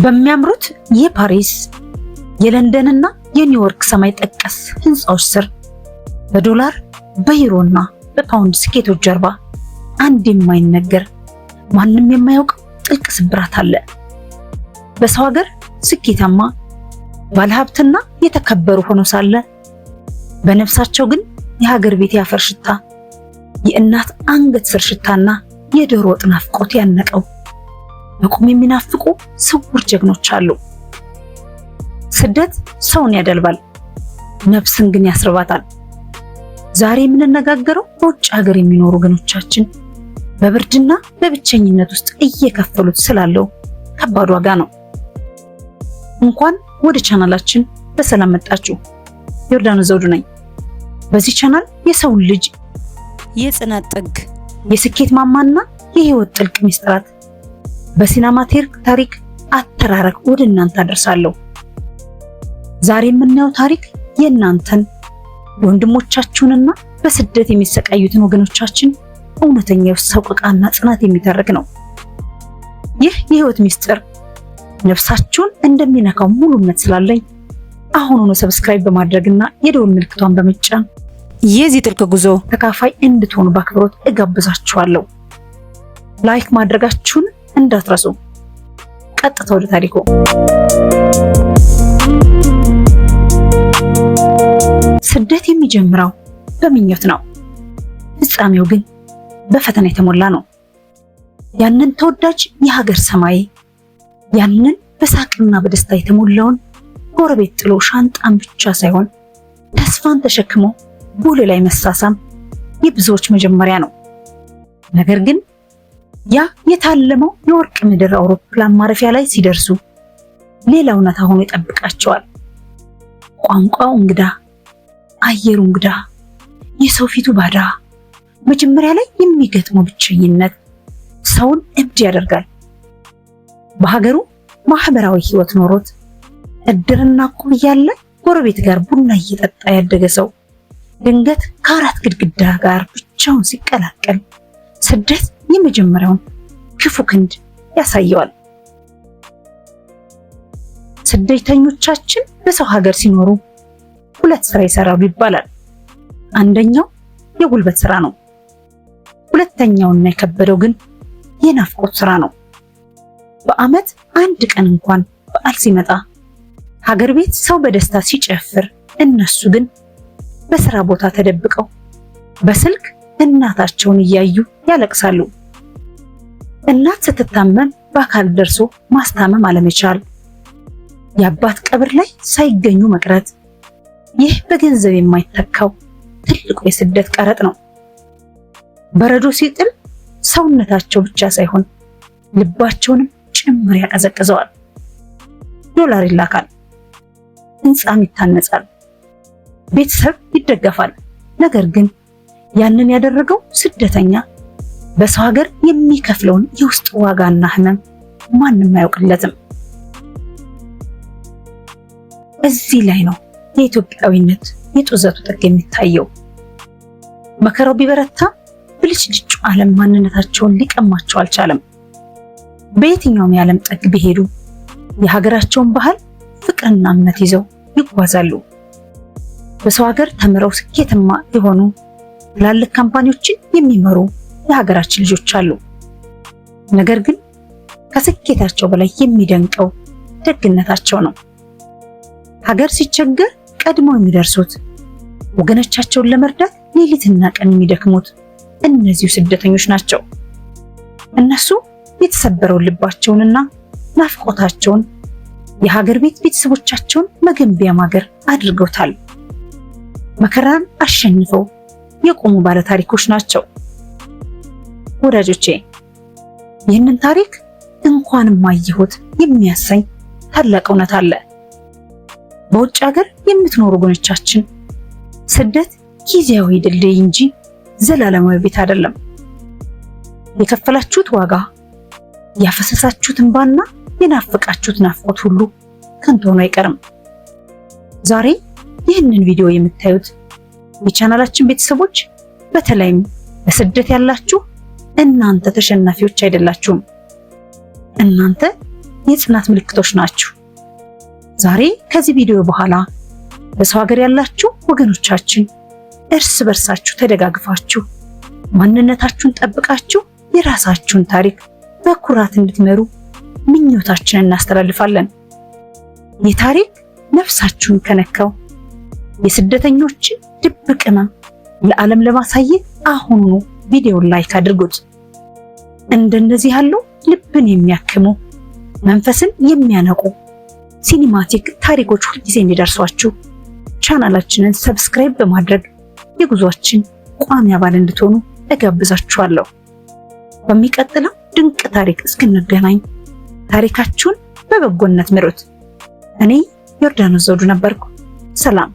በሚያምሩት የፓሪስ፣ የለንደንና የኒውዮርክ ሰማይ ጠቀስ ህንፃዎች ስር፣ በዶላር፣ በዩሮና በፓውንድ ስኬቶች ጀርባ አንድ የማይነገር፣ ማንም የማያውቀው ጥልቅ ስብራት አለ። በሰው ሀገር ስኬታማ፣ ባለሀብትና የተከበሩ ሆነው ሳለ በነፍሳቸው ግን የሀገር ቤት የአፈር ሽታ፣ የእናት አንገት ስር ሽታና የዶሮ ወጥ ናፍቆት ያነቀው፣ በቁም የሚናፍቁ ስውር ጀግኖች አሉ። ስደት ሰውን ያደልባል፣ ነፍስን ግን ያስርባታል። ዛሬ የምንነጋገረው በውጭ ሀገር የሚኖሩ ወገኖቻችን በብርድና በብቸኝነት ውስጥ እየከፈሉት ስላለው ከባድ ዋጋ ነው። እንኳን ወደ ቻናላችን በሰላም መጣችሁ። ዮርዳኖስ ዘውዱ ነኝ። በዚህ ቻናል የሰውን ልጅ የጽናት ጥግ፣ የስኬት ማማና የህይወት ጥልቅ ሚስጥራት በ cinematic ታሪክ አተራረክ ወደ እናንተ አደርሳለሁ። ዛሬ የምናየው ታሪክ የእናንተን፣ የወንድሞቻችሁንና በስደት የሚሰቃዩትን ወገኖቻችን እውነተኛ ሰቆቃና ጽናት የሚተርክ ነው። ይህ የህይወት ሚስጥር ነፍሳችሁን እንደሚነካው ሙሉ እምነት ስላለኝ አሁኑኑ subscribe በማድረግና የደወል ምልክቷን በመጫን የዚህ ጥልቅ ጉዞ ተካፋይ እንድትሆኑ በአክብሮት እጋብዛችኋለሁ። Like ማድረጋችሁን እንዳትረሱ። ቀጥታ ወደ ታሪኩ። ስደት የሚጀምረው በምኞት ነው። ፍጻሜው ግን በፈተና የተሞላ ነው። ያንን ተወዳጅ የሀገር ሰማይ፣ ያንን በሳቅና በደስታ የተሞላውን ጎረቤት ጥሎ ሻንጣን ብቻ ሳይሆን ተስፋን ተሸክሞ ቦሌ ላይ መሳሳም የብዙዎች መጀመሪያ ነው። ነገር ግን ያ የታለመው የወርቅ ምድር አውሮፕላን ማረፊያ ላይ ሲደርሱ ሌላ እውነታ ሆኖ ይጠብቃቸዋል። ቋንቋው እንግዳ፣ አየሩ እንግዳ፣ የሰው ፊቱ ባዳ። መጀመሪያ ላይ የሚገጥመው ብቸኝነት ሰውን እብድ ያደርጋል። በሀገሩ ማህበራዊ ህይወት ኖሮት፣ እድርና እቁብ እያለ፣ ጎረቤት ጋር ቡና እየጠጣ ያደገ ሰው ድንገት ከአራት ግድግዳ ጋር ብቻውን ሲቀላቀል ስደት የመጀመሪያውን ክፉ ክንድ ያሳየዋል። ስደተኞቻችን በሰው ሀገር ሲኖሩ ሁለት ስራ ይሰራሉ ይባላል። አንደኛው የጉልበት ስራ ነው። ሁለተኛውና የከበደው ግን የናፍቆት ስራ ነው። በዓመት አንድ ቀን እንኳን በዓል ሲመጣ ሀገር ቤት ሰው በደስታ ሲጨፍር፣ እነሱ ግን በስራ ቦታ ተደብቀው በስልክ እናታቸውን እያዩ ያለቅሳሉ። እናት ስትታመም በአካል ደርሶ ማስታመም አለመቻል፣ የአባት ቀብር ላይ ሳይገኙ መቅረት፣ ይህ በገንዘብ የማይተካው ትልቁ የስደት ቀረጥ ነው። በረዶ ሲጥል ሰውነታቸው ብቻ ሳይሆን ልባቸውንም ጭምር ያቀዘቅዘዋል። ዶላር ይላካል፣ ህንፃም ይታነጻል፣ ቤተሰብ ይደገፋል። ነገር ግን ያንን ያደረገው ስደተኛ በሰው ሀገር የሚከፍለውን የውስጥ ዋጋና ህመም ማንም አያውቅለትም። እዚህ ላይ ነው የኢትዮጵያዊነት የጡዘቱ ጥግ የሚታየው። መከራው ቢበረታ ብልጭልጩ ዓለም ማንነታቸውን ሊቀማቸው አልቻለም። በየትኛውም የዓለም ጥግ ቢሄዱ የሀገራቸውን ባህል፣ ፍቅርና እምነት ይዘው ይጓዛሉ። በሰው ሀገር ተምረው ስኬታማ የሆኑ፣ ትላልቅ company ዎችን የሚመሩ የሀገራችን ልጆች አሉ። ነገር ግን ከስኬታቸው በላይ የሚደንቀው ደግነታቸው ነው። ሀገር ሲቸገር ቀድመው የሚደርሱት፣ ወገኖቻቸውን ለመርዳት ሌሊትና ቀን የሚደክሙት እነዚሁ ስደተኞች ናቸው። እነሱ የተሰበረውን ልባቸውንና ናፍቆታቸውን የሀገር ቤት ቤተሰቦቻቸውን መገንቢያ ማገር አድርገውታል። መከራን አሸንፈው የቆሙ ባለታሪኮች ናቸው። ወዳጆቼ፣ ይህንን ታሪክ እንኳንም አየሁት የሚያሰኝ ታላቅ እውነት አለ። በውጭ ሀገር የምትኖሩ ወገኖቻችን፣ ስደት ጊዜያዊ ድልድይ እንጂ ዘላለማዊ ቤት አይደለም። የከፈላችሁት ዋጋ፣ ያፈሰሳችሁት እንባና የናፈቃችሁት ናፍቆት ሁሉ ከንቱ ሆኖ አይቀርም። ዛሬ ይህንን ቪዲዮ የምታዩት የቻናላችን ቤተሰቦች፣ በተለይም በስደት ያላችሁ፣ እናንተ ተሸናፊዎች አይደላችሁም። እናንተ የጽናት ምልክቶች ናችሁ። ዛሬ ከዚህ ቪዲዮ በኋላ በሰው ሀገር ያላችሁ ወገኖቻችን እርስ በርሳችሁ ተደጋግፋችሁ ማንነታችሁን ጠብቃችሁ የራሳችሁን ታሪክ በኩራት እንድትመሩ ምኞታችንን እናስተላልፋለን። ይህ ታሪክ ነፍሳችሁን ከነካው የስደተኞችን ድብቅ ሕመም ለዓለም ለማሳየት አሁኑኑ ቪዲዮውን like አድርጉት። እንደነዚህ ያሉ ልብን የሚያክሙ፣ መንፈስን የሚያነቁ cinematic ታሪኮች ሁልጊዜ እንዲደርሷችሁ ቻናላችንን subscribe በማድረግ የጉዟችን ቋሚ አባል እንድትሆኑ እጋብዛችኋለሁ። በሚቀጥለው ድንቅ ታሪክ እስክንገናኝ ታሪካችሁን በበጎነት ምሩት። እኔ ዮርዳኖስ ዘውዱ ነበርኩ። ሰላም።